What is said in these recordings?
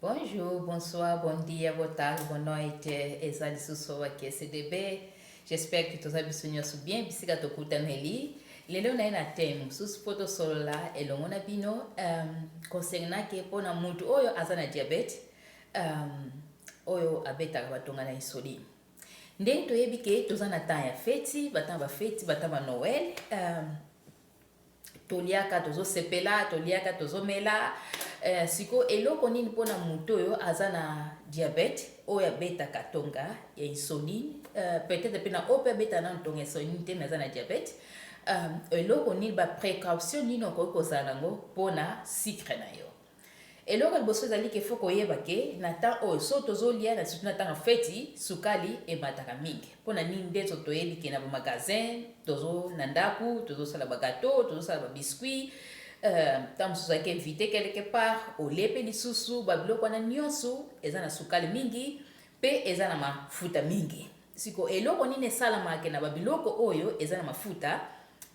Bonjour, bonsoir, bon dia, boa tarde, boa noite. Eza lisusu wa KCDB. J'espère que toza biso nyonso bien bisika tokutaneli. Lelo naye na thème mosusu mpo tosolola elongo na bino concernant ke mpo na mutu oyo aza na diabète, oyo abetaka batonga na insuline. Ndenge toyebi ke toza na temps ya feti, batemps bafeti, batemps ba Noël, toliaka, tozosepela, toliaka, tozomela. Sikoyo eloko nini mpona moto oyo aza na diabète, oyo abetaka tonga ya insuline, peut-être mpe na oyo mpe abetaka nano tonga ya insuline te mais aza na diabète, eloko nini, baprécaution nini okoki kozala nango mpona sucre na yo? Eloko liboso ezali ke faut koyeba ke na temps oyo so tozolia na surtout na ntango feti, sukali emataka mingi. Mpona nini? Nde so toyebi ke na bamagasin, tozo na ndako tozosala bagâteau, tozosala babiscuit, ntango mosusu ozalaki invité quelque part, olie mpe lisusu babiloko wana nyonso eza na sukali mingi mpe eza na mafuta mingi. Siko eloko nini esalamaka na babiloko oyo eza na mafuta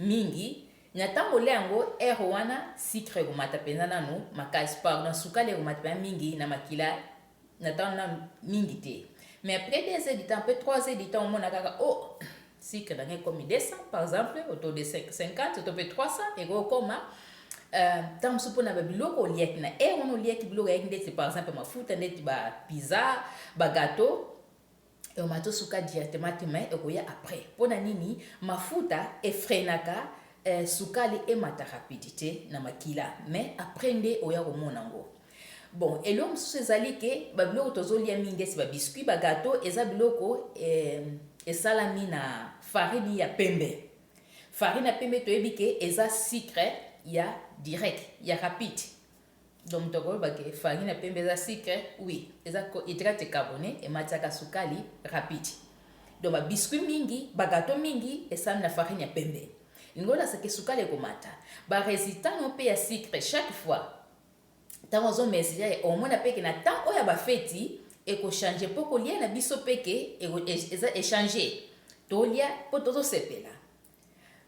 mingi? Na ntango olia yango, heure wana sucre ekomata mpenza nanu makasi, pardon, sukali ekomata mpenza mingi na makila na ntango nanu mingi te. Mais après 2 heures du temps, après 3 heures du temps, omona kaka: oh, sucre na ngai ekomi 200 par exemple, autour de 50 to mpe 300 ekokoma. Ntango mosusu mpona babiloko oliaki na heure wana, oliaki biloko yaki ndeti par exemple mafuta, ndeti bapizza, bagâteau, ekomata osuka directement te, mais ekoya après. Mpona nini? Mafuta efreinaka sukali emata rapidité na makila, mais après nde oya komona yango. Bon, eloko mosusu ezali ke babiloko tozolia mingi ndeti babiscuit, bagâteau, eza biloko esalami na farine ya pembe. Farine ya pembe, toyebi ke eza sucre ya direct, ya rapide. Donc tokoyeba ke farine ya pembe eza sucre, oui, eza hydrate carboné, ematiaka sukali rapide. Donc babiscuit mingi, bagâteau mingi esalami na farine ya pembe, lingo olasaka sukali ekomata. Barésultat no mpe ya sucre, chaque fois ntango ozomesurer, omona mpe ke na temps oyo ya bafeti ekochange, mpo kolia na biso mpe ke eza échange, tolia mpo tozosepela.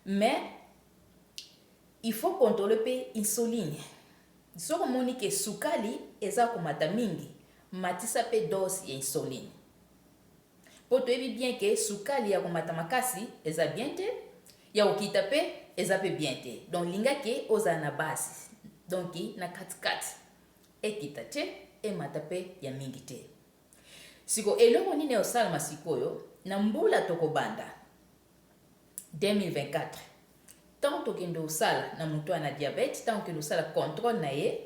Mais il faut contrôler mpe insuline. Soki omoni ke sukali eza komata mingi, matisa mpe dose ya insuline, mpo toyebi bien ke sukali ya komata makasi eza bien te, ya kokita mpe eza mpe bien te. Donc linga ke ozala na base, donc na katikati, ekita te, emata mpe ya mingi te. Siko eloko nini osalama sikoyo na mbula tokobanda 2024? Ntango tokende kosala na moto wana diabète, ntango okende kosala contrôle na ye,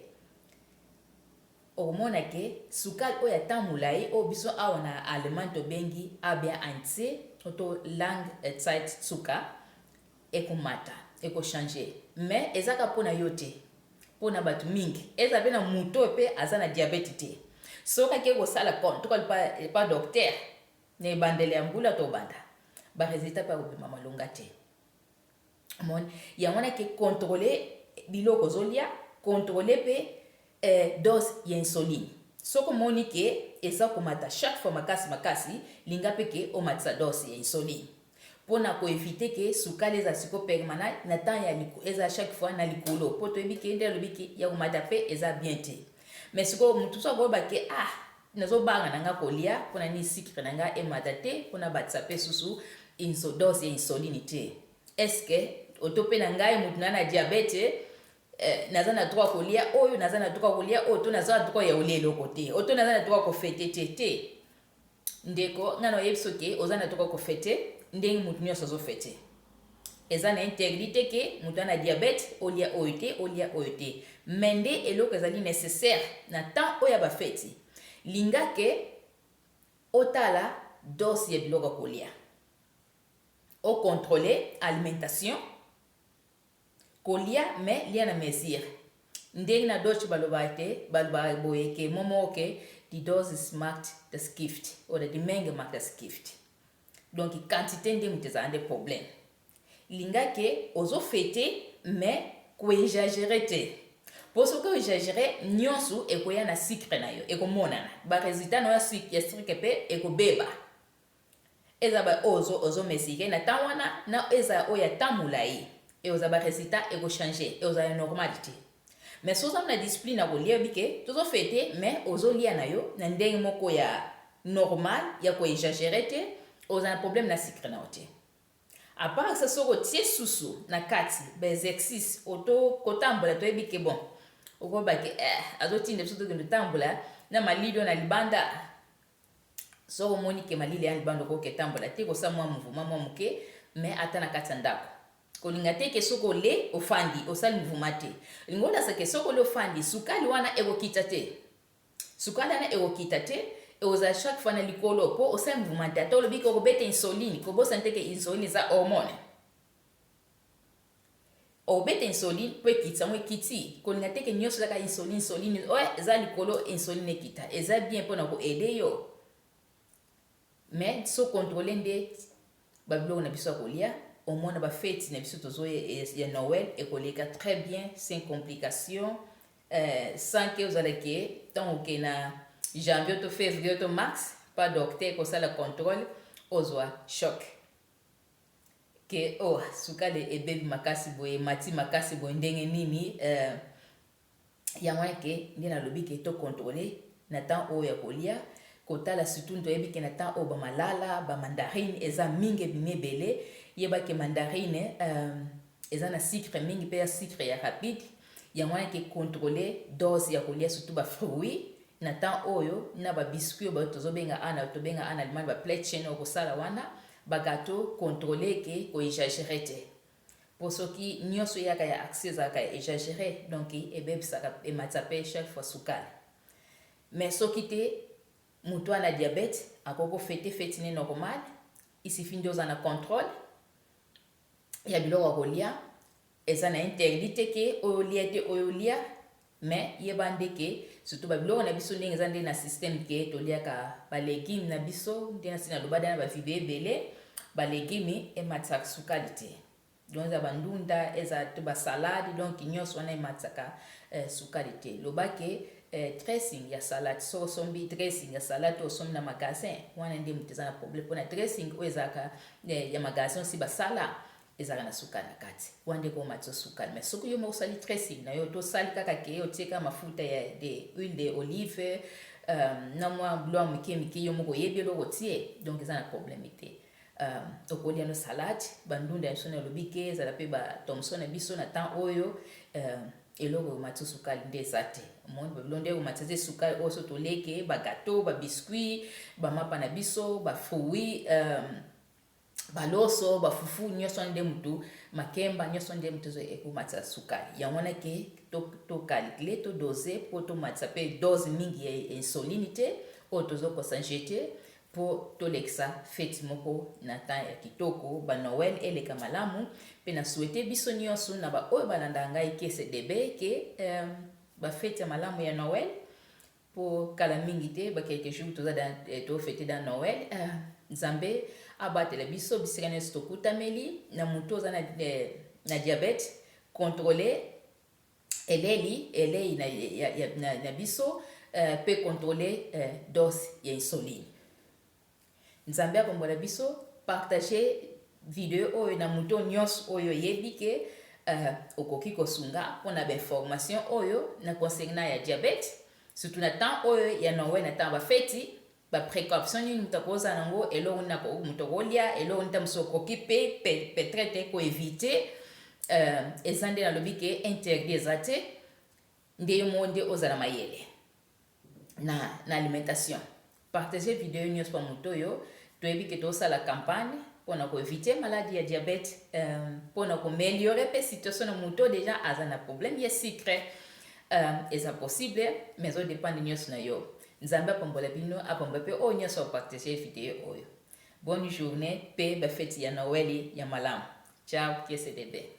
okomona ke sukali oyo ya temps molai, oyo biso awa na Allemagne tobengi HbA1c to Langzeitzucker, ekomata, ekochange. Mais ezaka mpona yo te, mpona bato mingi. Eza mpe na moto oyo mpe aza na diabète te, soki ake kosala contrôle pa docteur na ebandeli ya mbula tobanda, barésultat mpe akobima malonga te. Omoni yango wana ke contrôle biloko ozolia, contrôle mpe dose ya insuline. Soki omoni ke eza komata chaque fois makasi makasi, linga mpe ke omatisa dose ya insuline mpona koéviter ke sukali eza siko permanent na temps ya eza chaque fois na likolo, mpo toyebi ke nde alobi ke ya komata mpe eza bien te. Mais sikoyo motu so akoyeba ke: ah, nazobanga na nga kolia mpona nini sucre na nga emata te, mpona batisa mpe susu dose ya insuline te? Est-ce oto mpe na ngai motu na na diabète, naza na droit kolia oyo, naza na droit kolia oyo, to naza na droit ya kolia eloko te, oto naza na droit kofêter te? Te, ndeko, ngai na oyebi soki oza na droit kofêter ndenge motu nyonso azofêter. Eza na interdit te ke moto ana diabète olia oyo te, olia oyo te. Mais nde eloko ezali nécessaire na temps oyo ya bafeti, linga ke otala dose ya biloko ya kolia, ocontrôle alimentation, kolia, mais lia na mesure. Ndenge na Deutsch balobaka te, balobaka boye ke momo ke "Die Dosis macht das Gift" oder "Die Menge macht das Gift". Donc quantité nde moto ezala nde problème. Linga ke ozofêter, mais koexagérer te, mpo soki oexagérer, nyonso ekoya na sucre na yo, ekomonana, barésultat na yo ya sucre mpe ekobeba. Eza ba oyo ozomesurer na temps wana na eza oyo ya temps molai, ekozala barésultat ekochange, ekozala normal te. Mais soki oza na discipline ya kolia, oyebi ke tozofêter, mais ozolia na yo na ndenge moko ya normal, ya koexagérer te, oza na problème na sucre na yo te. À part ça, soki otie susu na kati baexercice oto kotambola, toyebi ke bon, okoyeba ke azotinda biso tokende kotambola na malili oyo na libanda. Soki omoni ke malili ya libanda, okoki etambola te, kosala mwa mouvement mwa moke, mais ata na kati ya ndako. Kolinga te ke soki ole ofandi, osali mouvement te. Olingi olasa ke soki ole ofandi, sukali wana ekokita te. Sukali wana ekokita te, ekozala chaque fois na likolo mpo osali mouvement te. Ata olobi ke okobeta insuline, kobosana te ke insuline eza hormone. Obeta insuline mpo ekitisa yango, ekiti. Kolinga te ke nyonso ezaka insuline, insuline oyo eza likolo, insuline ekita. Eza bien mpona koaider yo, mais so contrôle nde babiloko na biso ya kolia. Omona bafeti na biso tozo ya Noël ekoleka très bien, sans complication, sans ke ozalaki ntango oke na janvier to février to mars pa docteur kosala contrôle, ozwa choc ke oh, sukali ebebi makasi boye, emati makasi boye, ndenge nini? Yango wana ke nde nalobi ke tocontrôle na temps oyo ya kolia, kotala surtout. Toyebi ke na temps oyo bamalala, bamandarine eza mingi, ebimi ebele. Yebake mandarine eza na sucre mingi mpe ya sucre ya rapide. Yango wana ke contrôle dose ya kolia, surtout bafruit na temps oyo, na babiscuit oyo tozobenga ana, tobenga ana Allemagne baplätzchen, oyo kosala wana bagâteau. Contrôle ke koexagérer te, mpo soki nyonso eyaka ya excès, ezalaka ya exagéré, donc ebebisaka, ematisa mpe chaque fois sukali. Mais soki te, moto wana diabète akoki kofêter feti ne normal. Il suffit nde oza na contrôle ya biloko ya kolia. Eza na interdit te ke oyo olia te, oyo olia, mais yeba nde ke surtout babiloko na biso ndenge eza nde na système ke toliaka balégume na biso, nde nasi naloba da na bavideo ebele, balégume ematisaka sukali te. Donc eza bandunda, eza to basalade, donc nyonso wana ematisaka sukali te. Loba ke dressing ya salade, soki osombi dressing ya salade to osombi na magasin wana, nde moto eza na problème, mpona dressing oyo ezalaka ya magasin osi basala ezalaka na sukali na kati, wana nde komatisa sukali. Mais soki yo moko osali dressing na yo, tosali kaka ke otieka mafuta ya de huile de olive na mwa biloko ya mike mike, yo moko oyebi eloko otie, donc eza na problème te. Okolia no salade, bandunda ya biso. Nalobi ke ezala mpe bathomson na biso na temps oyo, eloko ekomati sukali nde eza te. Omoni babilo nde ekomatisa te sukali oyo so toleke bagâteau, babiscuit, bamapa na biso, bafruit, baloso, bafufu, nyonso wana nde mutu, makemba, nyonso nde mutu ekomatisa sukali. Yango wana ke tocalculer, todose, mpo tomatisa mpe dose mingi ya insuline te oyo tozokosange te, mpo tolekisa feti moko na temps ya kitoko, banoël eleka malamu. Mpe na souhaite biso nyonso na baoyo balandaka ngai KCDB ke bafeti ya malamu ya Noël, mpo kala mingi te, baquelques jours toza tofêter dans Noël. Nzambe abatela biso bisika nyonso tokutameli. Na motu oza na diabète, contrôle eleli elei na biso mpe contrôle dose ya insuline. Nzambe apambola biso. Partage video oyo na moto nyonso oyo oyebi ke okoki kosunga mpona bainformation oyo na concernant ya diabète, surtout na temps oyo ya Noël, na temps bafeti, baprécaution nini moto akozala nango, eloko nini moto akolia, eloko nini ta mosusu okoki mpe peut-être koéviter. Eza nde nalobi ke interdit eza te, nde yo moko nde ozala mayele na alimentation. Partage video nyonso pa moto oyo toyebi ke tosala campagne mpona koéviter maladie ya diabète, mpona koaméliorer mpe situation na moto déjà aza na problème ya sucre. Eza possible, mais ezodépendre nyonso na yo. Nzambe apambola bino, apambola mpe oyo nyonso apartage video oyo. Bonne journée mpe bafeti ya Noël ya malamu. Ciao, KCDB.